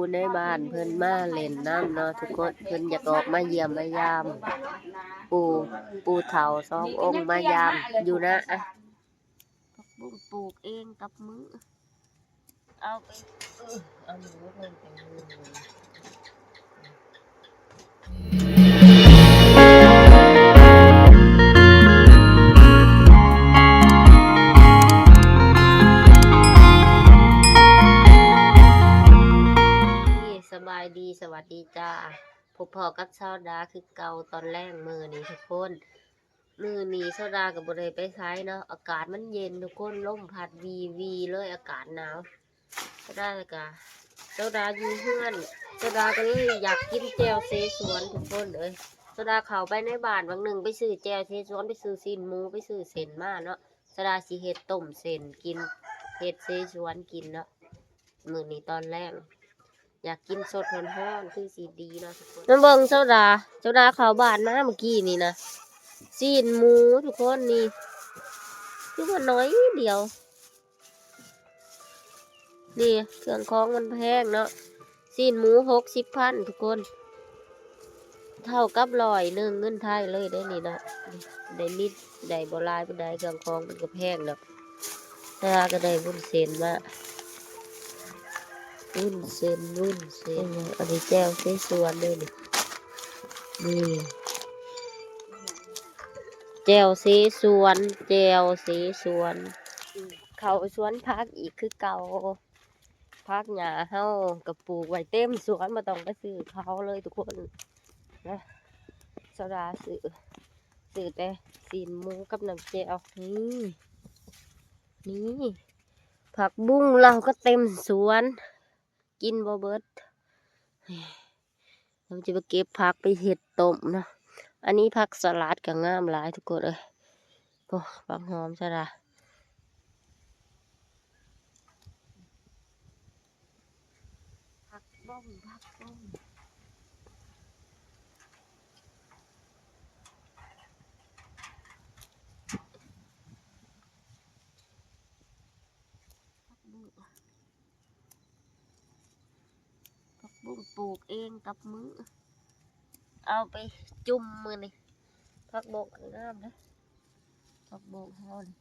ຜູ້ໃນບ້ານເພິ່ນມາຫຼິ້ນນຳເນາະທຸກຄົນ, ເພິ່ນຢາກອອກມາຢ້ຽມມາຢາມ ປູ່ ປູ່ເຖົ້າສອງອົງມາຢາມຢູ່ນະ. ຜັກບຸ້ງປູກເອງກັບມື ເອົາໄປ ເອີ ເອົາໝູລົງໄປ ສະບາຍດີ ສະຫວັດດີຈ້າ. ພົບພໍ້ກັບຊາວດາຄືເກົ່າຕອນແລງມື້ນີ້ທຸກຄົນ. ມື້ນີ້ຊາວດາກໍບໍ່ໄດ້ໄປໃສເນາະ, ອາກາດມັນເຢັນທຸກຄົນ, ລົມພັດວີໆເລີຍ, ອາກາດໜາວ. ຊາວດາກໍ ຊາວດາຢູ່ເຮືອນ, ຊາວດາກໍເລີຍຢາກກິນແຈ່ວເສສວນທຸກຄົນເອີຍ. ຊາວດາເຂົ້າໄປໃນບ້ານຫວ່າງໜຶ່ງ ໄປຊື້ແຈ່ວເສສວນ, ໄປຊື້ຊີ້ນໝູ, ໄປຊື້ເສັ້ນມາເນາະ. ຊາວດາຊິເຮັດຕົ້ມເສັ້ນກິນ, ເຮັດເສສວນກິນເນາະ. ມື້ນີ້ຕອນແລງ ຢາກກິນສົດຮ້ອນໆ ຄືຊິດີເນາະທຸກຄົນ. ມາເບິ່ງຊາວດາ, ຊາວດາເຂົ້າບ້ານມາເມື່ອກີ້ນີ້ນະ, ຊີ້ນໝູທຸກຄົນນີ້ ຄືວ່າໜ້ອຍດຽວ. ນີ້ເຄື່ອງຂອງມັນແພງເນາະ, ຊີ້ນໝູຫົກສິບພັນທຸກຄົນ. ເທົ່າກັບຮ້ອຍໜຶ່ງເງິນໄທເລີຍເດ້ນີ້ເນາະ. ໄດ້ນິດ ໄດ້ບໍ່ຫຼາຍປານໃດ, ເຄື່ອງຂອງມັນກໍແພງດອກ. ແຕ່ວ່າກໍໄດ້ວຸ້ນເສັ້ນມາ, ວຸ້ນເສັ້ນ ວຸ້ນເສັ້ນ. ອັນນີ້ແຈ່ວເສສວນເດ້ນີ້. ນີ້ ແຈ່ວເສສວນ, ແຈ່ວເສສວນ. ເຂົ້າສວນຜັກອີກຄືເກົ່າ. ຜັກຫຍ້າເຮົາກໍປູກໄວ້ເຕັມສວນ, ບໍ່ຕ້ອງໄປຊື້ເຂົາເລີຍທຸກຄົນນະ. ຊາວດາຊື້ ຊື້ແຕ່ຊີ້ນໝູກັບນ້ຳແຈ່ວ. ນີ້ ນີ້ ຜັກບຸ້ງລາວກໍເຕັມສວນ, ກິນບໍ່ເບິດ. ເຮົາຈະໄປເກັບຜັກໄປເຮັດຕົ້ມເນາະ. ອັນນີ້ຜັກສະຫຼັດກໍງາມຫຼາຍທຸກຄົນເອີຍ. ໂອ້ ຜັກຫອມຊາວດາ. ຜັກບົ້ງ ຜັກບົ້ງ ຜັກບຸ້ງ. ຜັກບຸ້ງປູກເອງກັບມື ເອົາໄປຈຸ່ມມື້ນີ້. ຜັກບົ້ງກໍງາມເດ້ ຜັກບົ້ງເຮົານີ້.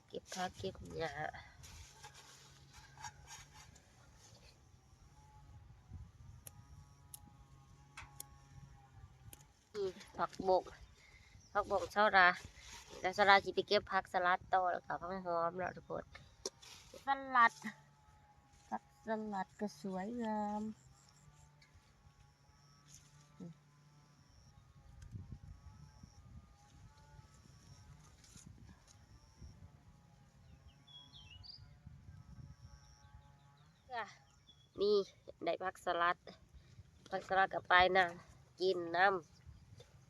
ເກັບຜັກເກັບຫຍ້າ. ນີ້ ຜັກບົ້ງ ຜັກບົ້ງຊາວດາ. ແລ້ວຊາວດາຊິໄປເກັບຜັກສະຫຼັດຕໍ່ ແລ້ວກໍຜັກຫອມເນາະທຸກຄົນ. ສະຫຼັດ ຜັກສະຫຼັດກໍສວຍງາມ. ນີ້ໄດ້ຜັກສະຫຼັດ ຜັກສະຫຼັດກໍໄປນຳ ກິນນຳ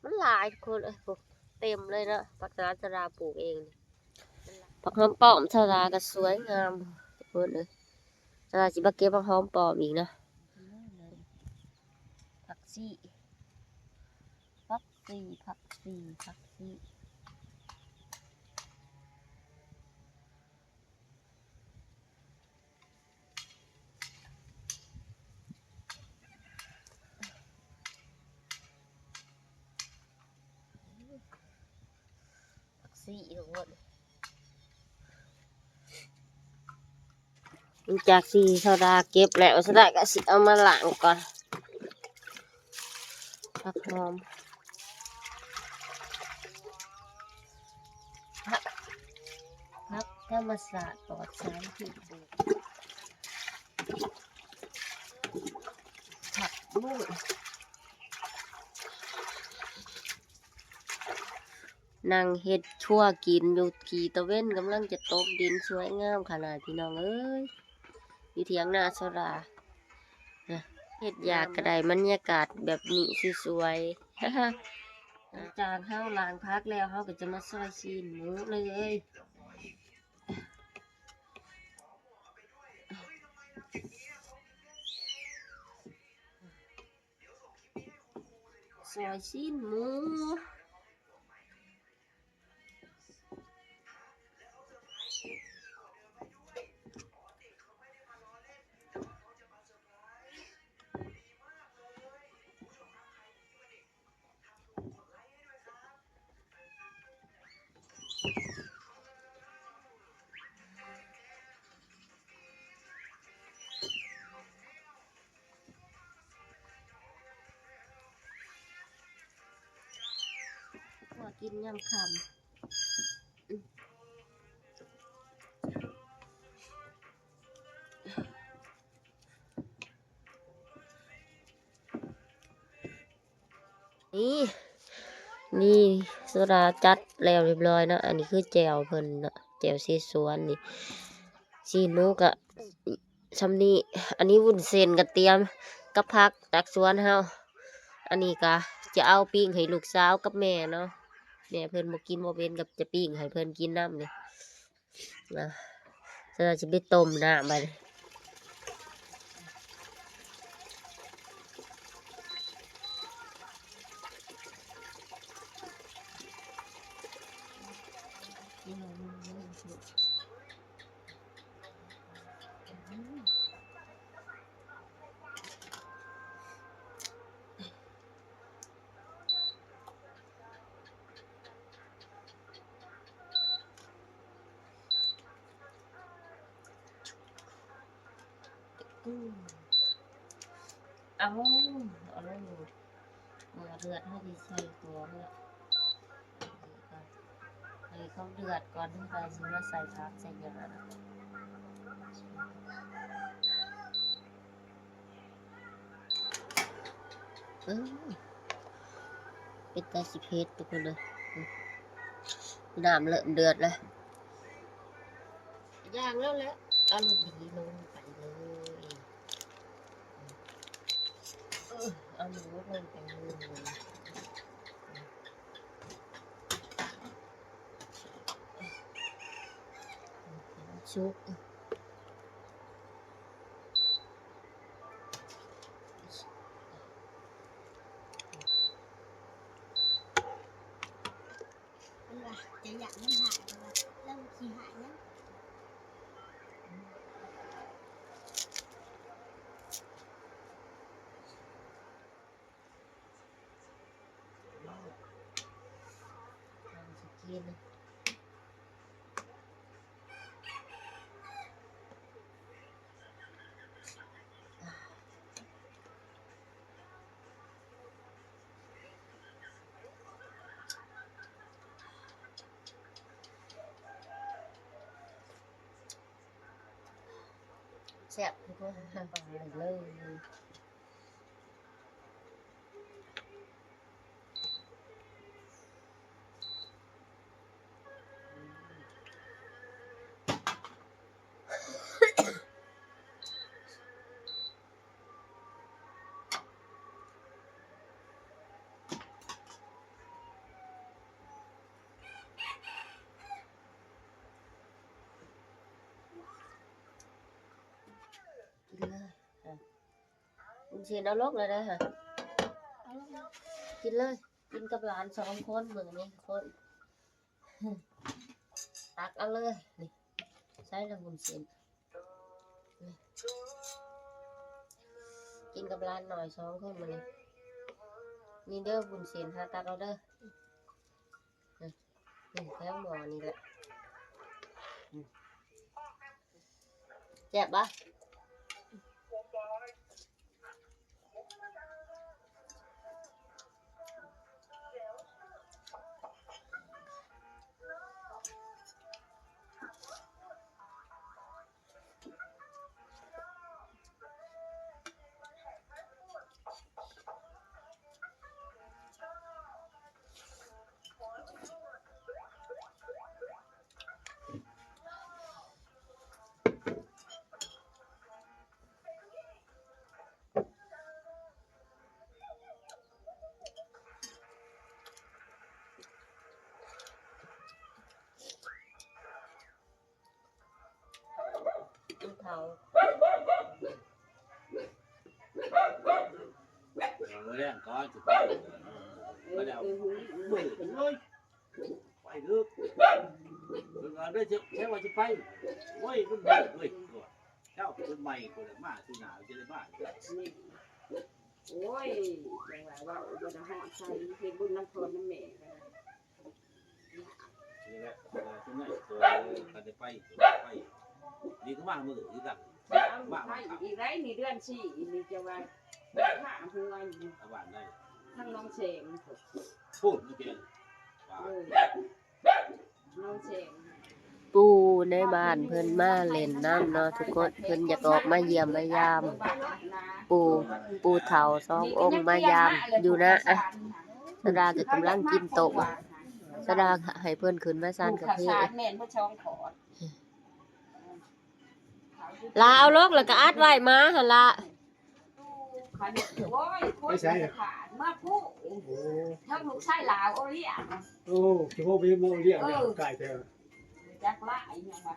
ມັນຫຼາຍທຸກຄົນເອີຍ. ໂອ້ ເຕັມເລີຍເນາະ ຜັກສະຫຼັດຊາວດາປູກເອງ. ຜັກຫອມປ້ອມຊາວດາກໍສວຍງາມທຸກຄົນເອີຍ. ຊາວດາຊິມາເກັບຜັກຫອມປ້ອມອີກເນາະ. ຜັກຊີ ຜັກຊີ ຜັກຊີ ຜັກຊີ. ຜັກຊີທຸກຄົນ. ຫຼັງຈາກທີ່ຊາວດາເກັບແລ້ວ ຊາວດາກໍຊິເອົາມາລ້າງກ່ອນ. ຜັກຫອມ ຜັກ ຜັກທຳມະຊາດປອດສານພິດ. ຜັກບຸ້ງ ນັ່ງເຮັດຄົວກິນຢູ່ ທີ່ຕາເວັນກຳລັງຈະຕົກດິນ ສວຍງາມຂະໜາດ ພີ່ນ້ອງເອີຍ. ຢູ່ຖຽງນາໂຊດາ ເຮັດຢາກກໍໄດ້ບັນຍາກາດແບບນີ້ສວຍໆ. ຫຼັງຈາກເຮົາລ້າງຜັກແລ້ວ ເຮົາກໍຈະມາຊອຍຊີ້ນໝູເລີຍ. ຊອຍຊີ້ນໝູ. ຊອຍຊີ້ນໝູ. ກິນຍາມຄ່ຳ. ນີ້ ນີ້ ໂຊດາຈັດແລ້ວຮຽບຮ້ອຍເນາະ. ອັນນີ້ຄືແຈ່ວເພິ່ນເນາະ ແຈ່ວເສສວນນີ້ ຊີ້ນໝູກະຊ່ຳນີ້. ອັນນີ້ວຸ້ນເສັ້ນກະຕຽມກັບຜັກຈາກສວນເຮົາ. ອັນນີ້ກະຈະເອົາປີ້ງໃຫ້ລູກສາວກັບແມ່ເນາະ. ແມ່ເພິ່ນບໍ່ກິນບໍ່ເປັນ ກະຈະປີ້ງໃຫ້ເພິ່ນກິນນຳນີ້. ນະ ສະນັ້ນຊິໄປຕົ້ມນ້ຳບາດນີ້. ອືມ ເອົາ ເອົາເລືອດ ເລືອດເຮົາຊິໃສ່ຕົວເລືອດ ໃຫ້ເຂົາເດືອດກ່ອນ ເຮົາຈັ່ງຊິມາໃສ່ຜັກໃສ່ຫຍັງ. ເອີ ເປັນຕາຊິເຜັດທຸກຄົນເອີຍ. ນ້ຳເລີ່ມເດືອດແລ້ວ ຢ່າງແລ້ວແຫຼະ ເອົາລົງດີລົງໄປເລີຍ. ເອີ ເອົາໜູລົງໄປເລີຍ ສຸກ. ເພິ່ນວ່າຈະຢາກມັນຫາຍ ເພິ່ນວ່າລາວຊິຫາຍຫຍັງ. ແຊບ ເລີຍ. ກິນເລີຍ ອ່ະ ວຸ້ນເສັ້ນເອົາລົງແລ້ວເດີ ກິນເລີຍ ກິນກັບຫຼານສອງຄົນ ເບິ່ງນີ້ຄົນ ຕັກເອົາເລີຍ ນີ້ ໃສ່ລະວຸ້ນເສັ້ນ ນີ້ ກິນກັບຫຼານໜ້ອຍສອງຄົນມື້ນີ້ ນີ້ເດີ ວຸ້ນເສັ້ນ ຫາຕັກເອົາເດີ. ອືມ ແຖວໝໍນີ້ແຫຼະ ອືມ ແຊບບໍ່? ເຂົາ ເອີ ແລ້ວກໍຈະໄປ ບໍ່ໄດ້ເອົາ ເອີ ເບິ່ງເພິ່ນເລີຍ ໄປເດີ ເພິ່ນວ່າໄດ້ ແທ້ວ່າຈະໄປ ໂອ້ຍ ມັນເບິ່ງເວີຍ ເຈົ້າເປັນໃໝ່ ຄົນມາຄືໜາວຈະໄດ້ມາ ໂອ້ຍ ຈັ່ງວ່າເວົ້າບໍ່ໄດ້ຮອດໃສ ເຮັດບຸນນຳພໍ່ນຳແມ່ກໍໄດ້. ນີ້ແຫຼະ ເອີ ຕົວນັ້ນຕົວ ຄັນໄດ້ໄປ ໄປ ນີ້ກໍມາມື້ຄືກັນ ມາໄປອີກໄດ້ ນີ້ເດືອນສີ່ນີ້ ຈະວ່າຂ້າຫົວຢູ່ ອາ ບ້ານໃດ ທາງໜອງແສງ ພຸ້ນ ນີ້ເປັນ ເອີ ນ້ອງແສງ ປູ່ໃນບ້ານເພິ່ນມາຫຼິ້ນນຳເນາະທຸກຄົນ ເພິ່ນຢາກອອກມາຢ້ຽມມາຢາມ ປູ່ ປູ່ເຖົ້າສອງອົງມາຢາມຢູ່ນະ. ອະ ສະດາກໍກຳລັງກິນຕົ້ມ ສະດາໃຫ້ເພິ່ນຂຶ້ນມາຊານກາເຟ. ແມ່ນບໍ່ສອງຂອດ ລາເອົາລົງແລ້ວກໍອັດໄວ້ໝາຫັ້ນລະ. ໂອ້ຍ ຄົນ ໄປໃສ ຂາດມາຜູ້ ໂອ້ ທັງລູກຊາຍລາວໂອລຽງ ໂອ້ ຊິໂທໄປມາໂອລຽງ ເອີ ກາຍແທ້ ຈັກລະອີຫຍັງວະ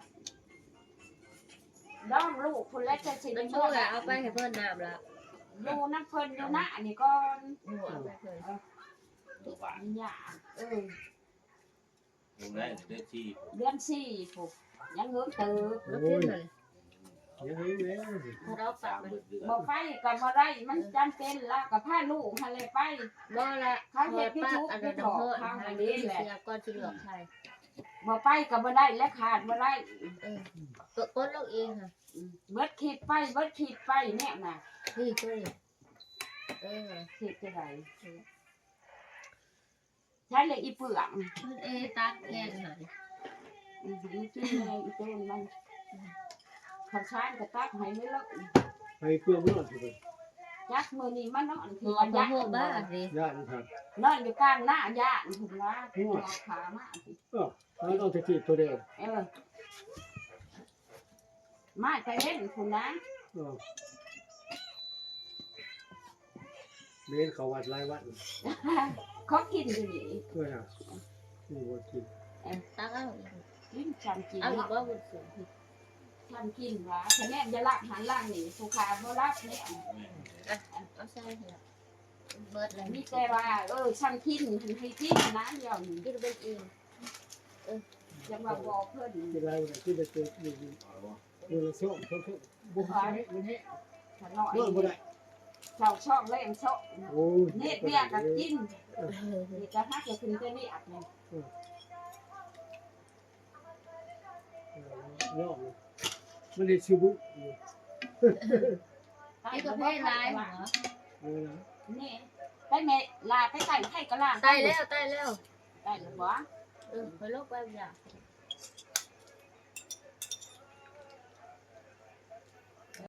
ດອງລູກພຸ້ນແຫຼະ ຈະຊິໄປຊ່ວຍ ເອົາໄປໃຫ້ເພິ່ນນ້ຳລະ ຢູ່ນຳເພິ່ນຢູ່ນະນີ້ກ່ອນ ເອົາໄປເພິ່ນ ເອີ ເອີ ເດືອນສີ່ພຸ້ນ ຍັງເຫິງເຕີບ ໂອ້ຍ ຍັງເຫິງແລ້ວ ບໍ່ໄປກໍບໍ່ໄດ້ ມັນຈຳເປັນລະ ກໍພາລູກຫັ້ນແຫຼະໄປ ບໍ່ລະ ເຂົາເຮັດຢູທູບຢູ່ດອກ ເຂົາຫັ້ນເດ້ແຫຼະ ເສຍກ່ອນຊິເລືອກໃຜ ບໍ່ໄປກໍບໍ່ໄດ້ ແລະຂາດບໍ່ໄດ້ ເອີ ກົດລົງເອງຫະ ອືມ ເບິດຄລິບໄປ ເບິດຄລິບໄປແນວນະ ນີ້ໂຕ ເອີ ເຮັດຈັ່ງໃດ ໃຊ້ແລ້ວອີເປືອງ ເອີ ຕັກແກງໃຫ້ ອືມ ກິນແລ້ວອີໂຕນມັນ ອືມ ຂ້າວສານກໍຕັກໃຫ້ເລີຍ ໃຫ້ເປືອງມັນນອນ ຈັກມື້ນີ້ມານອນ ເພາະວ່າຢ້ານ ຢ້ານ ນອນຢູ່ກາງນາ ຢ້ານພຸ້ນລະ ໂອ້ຍ ເອົາຂາມາ ເອີ ເອົາແຕ່ກີບໂຕແດງ ເອີ ມາແຕ່ເວັນພຸ້ນນະ ເອີ ແມ່ນເຂົ້າວັດຫຼາຍວັດ ຂໍກິນຢູ່ນີ້ ເອີນະ ນີ້ບໍ່ກິນ ເອີ ຕັກເອົາ ກິນ ຊ່ຳກິນ ເອົາອີກບໍ່ບຸນສູງ ຊ່ຳກິນວ່າ ຄະແນນຢ່າລັກຫັ້ນລັກນີ້ ຜູ້ຂ້າບໍ່ລັກແນວ ອ່ະ ເອົາໃສ່ຫັ້ນລະ ເບິດແລ້ວ ມີແຕ່ວ່າ ເອີ ຊ່ຳກິນ ໃຫ້ກິນນະ ດຽວນີ້ ກິນເບິດອີກ ເອີ ຈັ່ງວ່າບອກເພິ່ນ ກິນຫຼາຍບໍ່ໄດ້ ກິນໄດ້ແຕ່ມື້ລະຊອງ ຊອງ ຊອງ ບໍ່ໃຫ້ ບໍ່ໃຫ້ ຂະນ້ອຍ ນອນບໍ່ໄດ້ ເຊົ້າຊອງ ແລງຊອງ ໂອ້ຍ ເຮັດວຽກກໍກິນ ເອີ ນີ້ກໍຫາກຈະຂຶ້ນແຕ່ວຽກນີ້ ເອີ ເອີ ນອນ ມັນເຮັດຊື່ບຶ ກິນກາເຟຫຼາຍຫວາ ເອີ ນີ້ ໄປແມ່ ລາໄປໃຕ້ໄຟກໍລ້າງ ໃຕ້ແລ້ວ ໃຕ້ແລ້ວ ໄດ້ແລ້ວບໍ່ ເອີ ຂ້ອຍລົງໄປຢາກ